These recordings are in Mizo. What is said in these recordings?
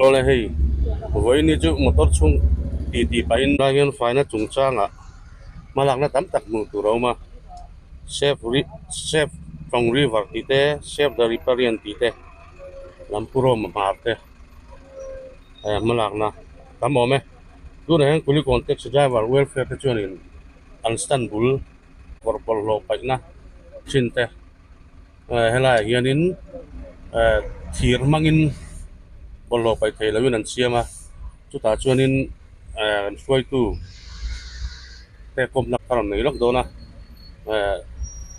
Awle hei vawiin hi chu motor chhung ti tih pahin lai hian faina chungchangah hmalakna tam tak hmuh tur a awm a save ri save tawng river tih te save the riparian tih te Lampurawm hmar te eh hmalakna tam awm e tunah hian Kulikawn taxi driver welfare te chuanin an stand bul kawr bawlhhlawh paihna chin te eh helaiah hianin eh thir hmangin bawlhhlawh paih thei loin an siam a chutah chuanin eh an hruaitu te kawmna a rawn nei lawk dawn a eh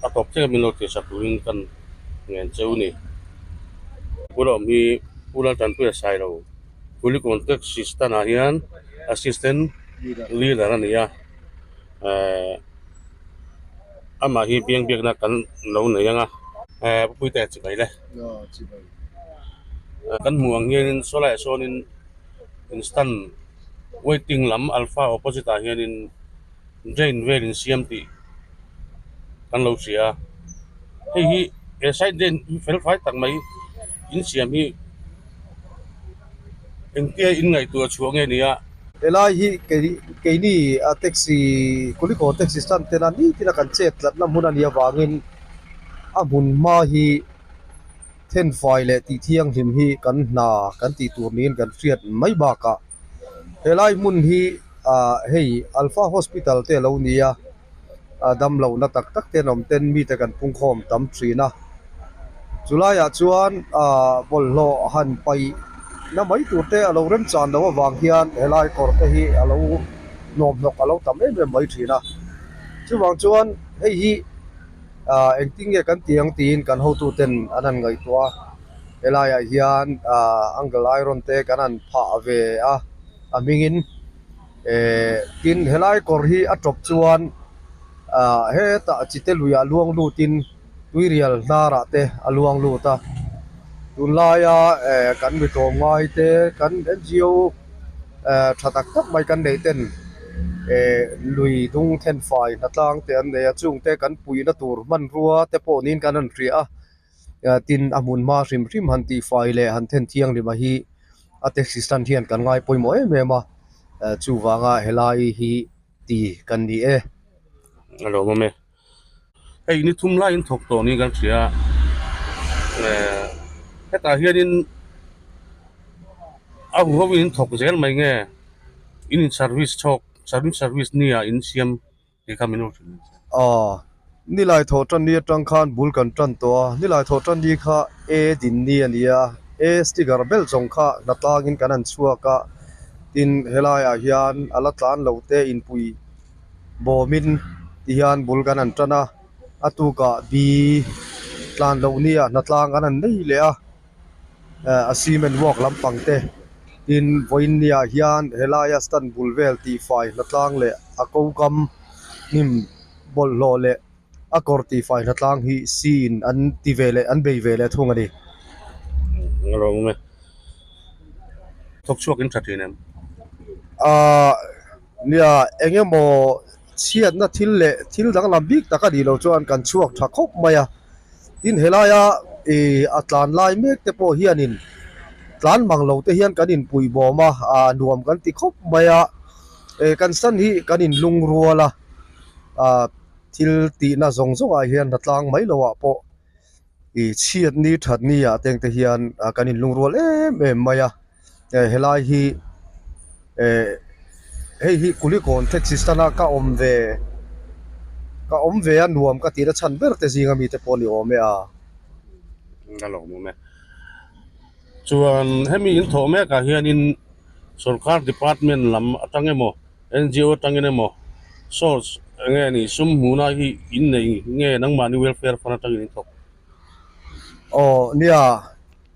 a tawp thleng a min lo tihsak turin kan ngen cheu a ni. Bula awm hi Pu Laltanpuia Sailo Kulikawn Taxi stand ah hian assistant leader a ni a eh amah hi biang biakna kan lo nei ang a eh pu Puite chibai le kan hmuh ang hianin saw laiah sawnin instant waiting lam alpha opposite ah hianin drain vel insiam tih kan lo hria a hei hi he side drain hi fel fai tak mai insiam hi engtia in ngaihtuah chhuah nge ni a. Helai hi kei keini a taxi Kulikawn taxi stand tena nitin a kan chet tlatna hmun a nih avangin a hmun hma hi thenfai leh tih thianghlim hi kan hna kan tih tur niin kan hriat mai bakah helai hmun hi ah hei Alpha Hospital te a lo ni a. a damlohna tak tak te an awm ten mite kan pungkhawm tam thin a chulaiah chuan ahh bawlhhlawh han paih na mai tur te a lo remchan loh avang hian helai kawr te hi a lo nuam hnawk a lo tam em em mai thin a chuvang chuan hei hi ahh engtin nge kan tih ang tiin kan hotu ten an han ngaihtuah a helaiah hian ahh angle iron te kan han phah ve a a hmingin. Ehh tin helai kawr hi a tawp chuan ah hetah chite luiah luang lutin tuirial hnarah te a luang lut a tunlaia eh kan mi tlawm ngai te kan N G O eh tha tak tak mai kan neih ten eh lui dung thenfai hnatlang te an nei a chung te kan puihna tur hmanrua te pawh niin kan han hria a tin a hmun hma hrim hrim han tihfai leh han then thianghlim a hi. A taxi stand hian kan ngai pawimawh em em a chuvanga helai hi ti kan ni e. A lo awm e. Hei ni thum laiin thawk tawh niin kan hria a, eh hetah hianin a huho in thawk zel mai nge in in service chhawk service nia in siam Tih kha min lo hrilh che. Aw, nilai thawh tan ni atang khan bul kan tan tawh a, nilai thawh tan ni kha A din ni a ni a, A sticker bel zawng kha hna tlangin kan han chhuak a, tin helaiah hian a la tlan lo te inpui bawmin ti hian bul kan han tan a, a tukah B tlan loh nia hna tlang kan han nei leh a. a cement work lampang te tin vawiin niah hian helaia stand bul vel tihfai hnatlang leh a ko kam hnim bawlhhlawh leh a kawr tihfai hnatlang hi siin an ti ve leh an bei ve leh thung a ni. Thawk chhuak in tha thin em? Ahh nia eng emaw chhiatna thil leh thil danglam bik tak a nih loh chuan kan chhuak tha khawp mai a. Tin helaia ih a tlan lai mek te pawh hianin tlan mang lo te hian kan inpui bawm a ah nuam kan ti khawp mai a eh kan san hi kan inlung rual a ah thil tihna zawng zawng ah hian hnatlang mai loh ah pawh ih chhiat ni that ni ah teng te hian kan inlung rual em em mai a. Eh helai hi eh hei hi Kulikawn taxi stand a ka awm ve ka awm ve a nuam ka tihna chhan ber te zinga mite pawh ni awm e a. A lo awm e. Chuan hemi in thawh mek ah hianin sorkar department lam atang emaw N G O atangin emaw source eng nge ni sum hmuhna hi in nei nge nangmahni welfare fund atangin in thawk. Aw nia.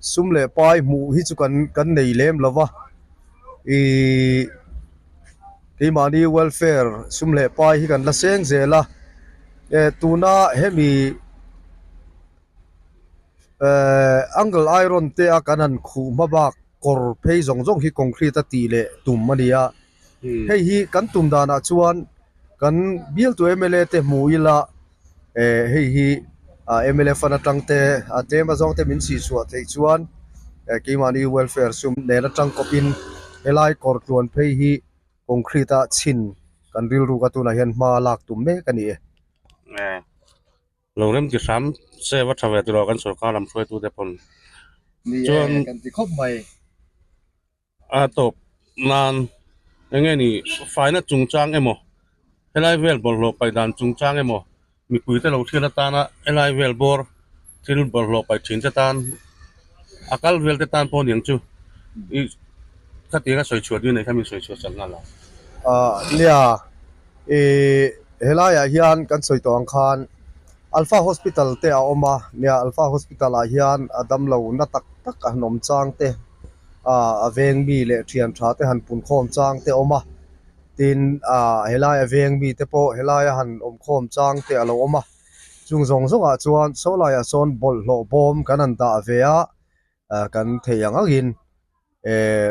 Sum leh pai hmuh hi chu kan kan nei lem lo va, ihh keimahni welfare sum leh pai hi kan la seng zel a, eh tuna hemi eh angle iron te a kan han khuh hma bak kawr phei zawng zawng hi concrete a tih leh tum a ni a, hei hi kan tum danah chuan kan bialtu M L A te hmu ila. Eh hei hi ah mla fund atang te a tlem azawng te min sih chhuah theih chuan keimahni welfare sum nen atang kawpin helai kawr tluan phei hi concrete a chhin kan rilru ka tunah hian hma lak tum mek a ni e. Lo rem ti hram se va tha ve tilo kan sorkar lam hruaitu te pawn chuan kan ti khawp mai. A tawp nan eng nge ni faina chungchang emaw helai vel bawlhhlawh paih dan chungchang emaw mipui te lo hriat atana helai vel bawr thil bawlhhlawh paih thin te tan a kal vel te tan pawh aniang chu ih khatianga sawi chhuah ding nei kha min sawi chhuah chak nghal a. Ah nia ih helaiah hian kan sawi tawh ang khan Alpha Hospital te a awm a nia Alpha Hospital ah hian a damlo na tak tak a han awm chang te ah a veng mi leh thian tha te han pun khawm chang te a awm a tin ah helai a veng mi te pawh helai a han awm khawm chang te a lo awm a chung zawng zawng ah chuan saw laiah sawn bawlhhlawh bawm kan han dah ve a ah kan thei ang ang in eh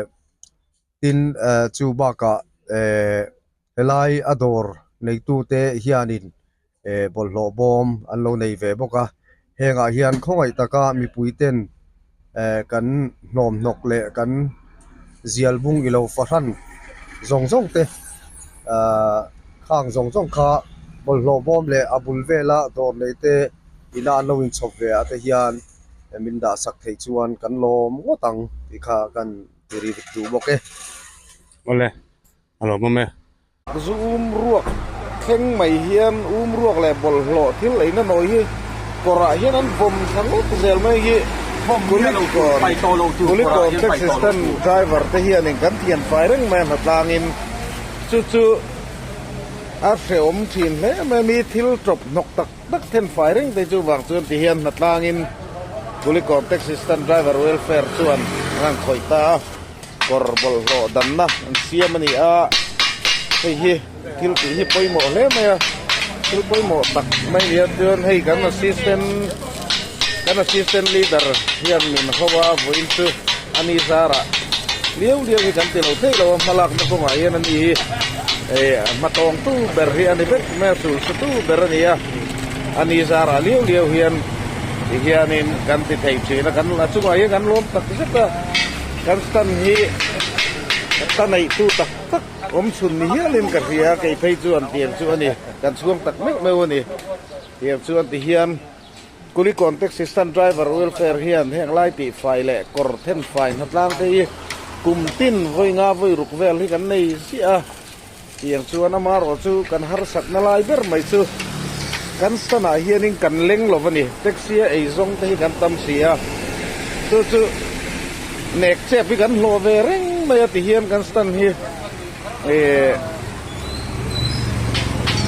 tin eh chu bakah eh helai a dawr neitu te hianin eh bawlhhlawh bawm an lo nei ve bawk a hengah hian khawngaih taka mipui ten eh kan hnawm hnawk leh kan zial bung ilo fahran zawng zawng te ahh khang zawng zawng kha bawlhhlawh bawm leh a bul vela dawr nei te ina an lo inchhawp ve ah te hian min dah sak theih chuan kan lawm ngawt ang tih kha kan ti ri duh bawk e. Awle a lawmawm e. Zu um ruak thleng mai hian um ruak leh bawlhhlawh thil eina nawi hi kawrah hian an vawm thla ngawt zel mai hi Kulikawn Kulikawn taxi stand driver te hianin kan thian fai reng mai a hnatlangin chu chu a hrehawm thin hle mai a mi thil tawp hnawk tak tak then fai reng te chu vang chuan ti hian hnatlangin Kulikawn taxi stand driver welfare chuan an han khawih ta a. Kawr bawlhhlawh danna an siam a ni a, hei hi thil tih hi pawimawh hle mai a, thil pawimawh tak mai a ni a chuan hei kan assistant kan assistant leader hian min ho a vawiin chu a ni zarah liau liau hi kan ti lo theih lo a hmalakna kawngah hian a ni hi eh hmatawng tu ber hi a ni vek mai a sulhsu tu ber a ni a a ni zarah liau liau hian ti hianin kan ti thei thin a kan a chungah hian kan lawm tak zet a. Kan stand hi ka neih tu tak tak awm chhun ni hialin ka hria kei phei chuan tiang chu a ni kan chhuang tak meuh meuh a ni tiang chuan ti hian Kulikawn taxi stand driver welfare hian heng lai tih fai leh kawr then fai hnatlang te hi kum tin vawi nga vawi ruk vel hi kan nei ziah a tiang chuan amaherawh chu kan harsatna lai ber mai chu kan stand ah hianin kan leng lo a ni taxi a ei zawng te hi kan tam si a chu chu nek chep hi kan hlawh ve reng mai a ti hian kan stand hi eh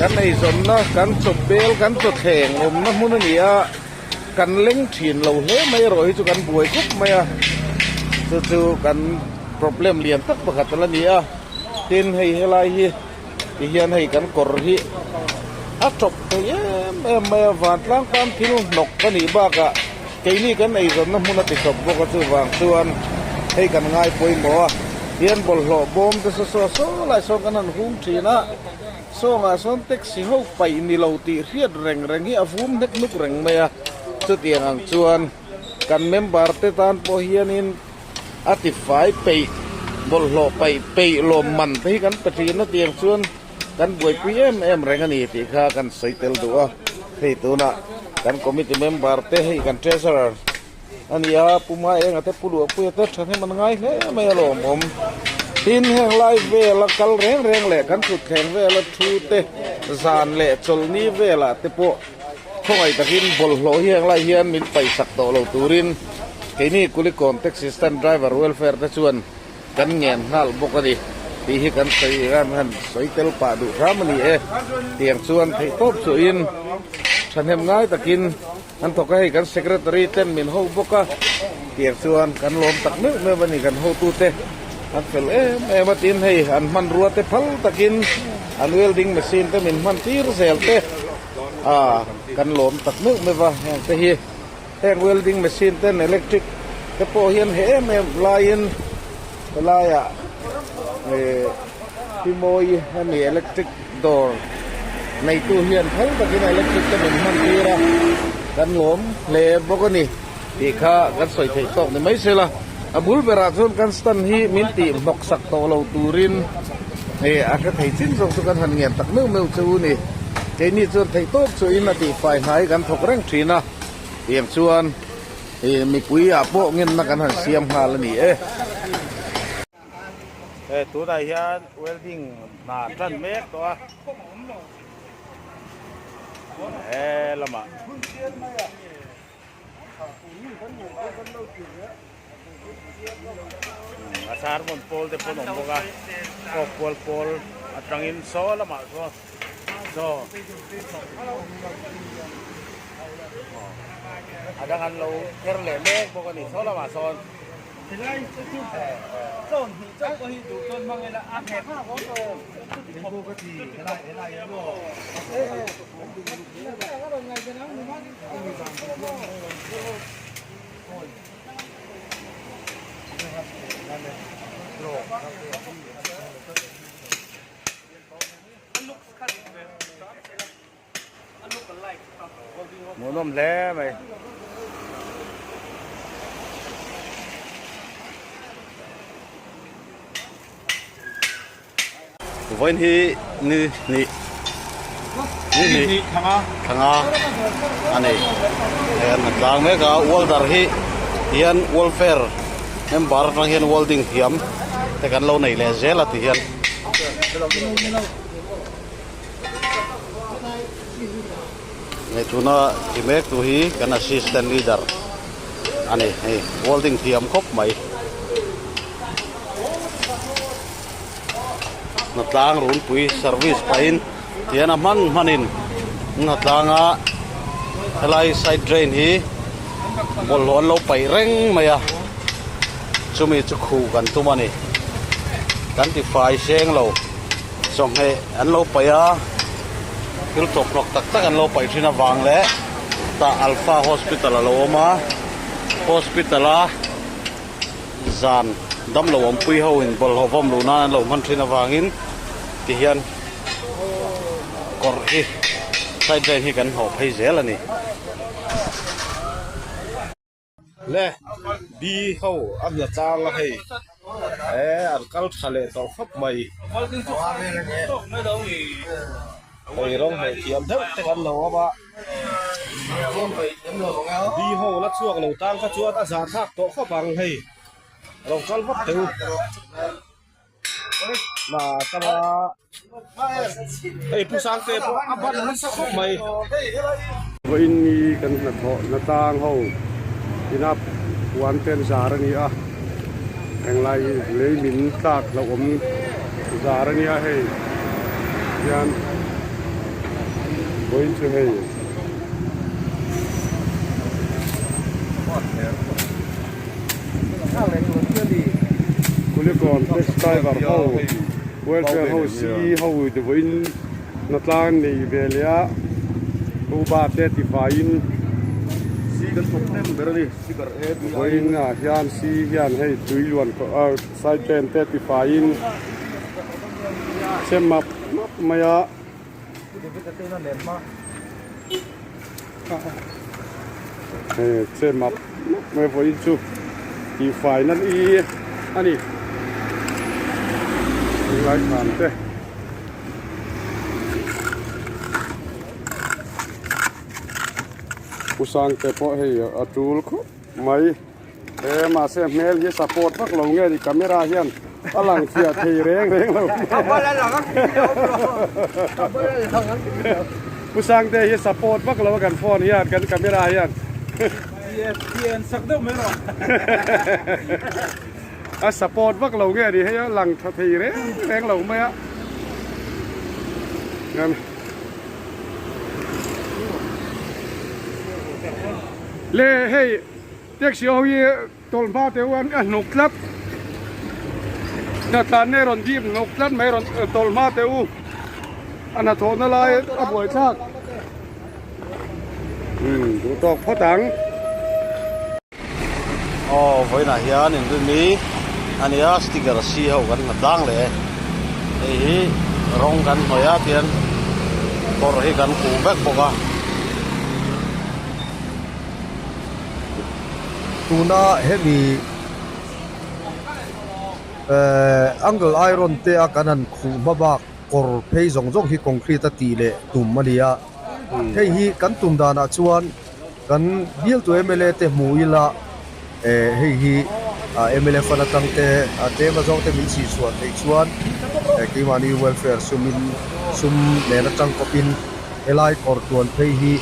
kan eizawnna kan chaw bel kan chaw thleng awmna hmun a ni a kan leng thin lo hle mai erawh hi chu kan buai khawp mai a chu chu kan problem lian tak pakhat a la ni a. Tin hei helai hi ti hian hei kan kawr hi a tawp thei em em mai a vantlang tan thil hnawk a nih bakah keini kan eizawnna hmun a ti tawp bawk a chuvang chuan hei kan ngai pawimawh a hian bawlhhlawh bawm te saw saw saw lai sawn kan han hung thin a sawngah sawn taxi ho paih ni lo tih hriat reng reng hi a vum nek nuk reng mai a chutiang ang chuan kan member te tan pawh hianin. A ti fai peih, bawlhhlawh paih peih lawm man te hi kan pe thin a tiang chuan kan buaipui em em reng a ni tih kha kan sawi tel duh a, hei tunah kan committee member te hei kan treasurer a ni a, Pu Maenga te Pu Luahpuia te thahnem an ngai hle mai a lawmawm. Tin heng lai vela kal reng reng leh kan thutthleng vela thu te zan leh chawlhni velah te pawh khawngaih takin bawlhhlawh hi heng lai hian min paihsak tawh lo turin Keini Kulikawn Taxi Stand Driver Welfare te chuan kan ngen nghal bawk a ni tih hi kan sawi kan han sawi tel pah duh hram a ni e. Tiang chuan theihtawp chuhin thahnem ngai takin an thawk a, hei kan Secretary ten min ho bawk a, tiang chuan kan lawm tak meuh meuh a ni kan hotute an fel em em a tin hei an hmanrua te phal takin an welding machine te min hman tir zel te a kan lawm tak meuh meuh a heng te hi. Heng welding machine ten electric te pawh hian he em em laiin helaiah eh pi mawi hemi electric dawr neitu hian phal takin electric te min hman tir a kan lawm hle bawk a ni tih kha kan sawi theih tawk ni mai se la. A bul berah chuan kan stand hi min tih hnawk sak tawh lo turin ih a hre thei chin zawk chu kan han ngen tak meuh meuh che u ni. Keini chuan theih tawp chuhin a tihfai hna hi kan thawk reng thin a, tiang chuan ih mipui ah pawh ngenna kan han siam nghal a ni e. He tunah hian welding hna tan mek tawh a he lamah a sermon pawl te pawh an awm bawk a kawk kual pawl atangin saw lamah sawn saw a dang an lo kher leh mek bawk a ni saw lamah sawn. Hmuhnawm hle mai. Vawiin hi ni hnih ni hnih thanga a ni. Hei an tlang mek a welder hi hian welfare member atang hian welding thiam te kan lo nei leh zel a ti hian. Hei tuna ti mek tu hi kan assistant leader a ni hei welding thiam khawp mai hnatlang runpui service pahin tihian a hman hmanin hnatlanga helai side drain hi bawlhhlawh an lo paih reng mai a chumi chu khuh kan tum a ni kan ti fai seng lo. Chawhmeh an lo paih a, thil thawkhlawk tak tak an lo paih thin avang leh tah Alpha Hospital a lo awm a, hospital a zan damlo awmpui ho in bawlhhlawh vawm luh nan an lo hman thin avangin tihian kawr hi side drain hi kan hnawh phei zel a ni. Le bi ho a hna tlang a hei e an kal tha leh tawh khawp mai hei rawng hmeh thiam deuh te kan lo awm a bi ho la chhuak lo tang kha chuan a zah thlak tawh khawp ang hei rawn kal vat teh u. Na tama hei pu sangte pawh a ban nasa khawp mai. Vawiin ni kan hnathawh hnatlang ho ina puan te an zar a ni a, englai lei min tlak hlauhawm zar a nia hei hian vawiin chu hei. Kulikawn taxi driver ho welfare ho CE ho vawiin hnatlang nei ve leh a uba te ti faiin vawiin ah hian CE hian hei tui luan side drain te ti faiin che map map mai a. Hei che map map mai vawiin chu tihfai nan i a ni tunlai khan te. Pu Sangte pawh hei a tul khawp mai. E mahse hmel hi support vak lo nge ni camera hian a lang fiah thei reng reng lo Pu Sangte hi support vak lo a kan phone hian kan camera hian a support vak lo nge ni hei a lang tha thei reng reng lo mai a. Le hei. Taxi ho hi tawlh hma te uan a hnuk tlat hnatlan nge rawn dip hnuk tlat mai rawn tawlh hma te u a hnathawhna lai a buai thlak umm duh tawk phawt ang. Aw vawiinah hian inrimi a nia sticker si ho kan hna tlang leh e hei hi rawng kan hnawih a tian kawr hi kan huh vek bawk a. Tuna hemi Ehh angle iron te a kan han khuh hma bak kawr phei zawng zawng hi concrete a tih leh tum a ni a. Hei hi kan tum danah chuan kan bialtu mla te hmu ila eh hei hi mla fund atang te a tlem azawng te min chhih chhuah theih chuan eh keimahni welfare sumin sum nen atang kawpin helai kawr tuan phei hi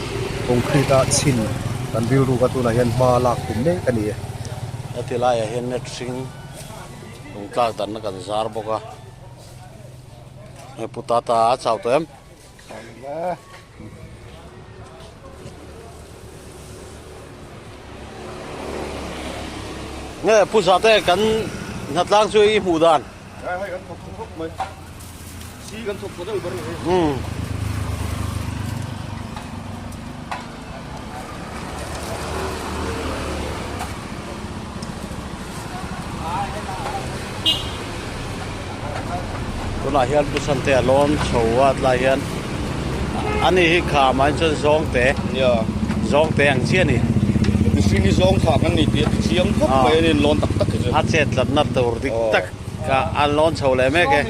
concrete a chhin kan rilru ka tunah hian hma lak tum mek a ni e. Heti laiah hian net hring lungtlak danna kan zar bawk a, hei pu Tata a chau tawh em? Nge pu Zate kan hnatlang chu i hmuh dan? Hei kan thawk thawk mai. Si kan thawk tawh deuh ber ni. Um. Tunah hian Pu Santea lawn chho a tlai hian ani hi kham ah chuan zawngte zawngte ang chiah a ni. Mihring hi zawng thak an ni tih a ti chiang khawp mai a ni lawn tak tak hi chu. A chet tlatna tur dik tak a an lawn chho leh mek e.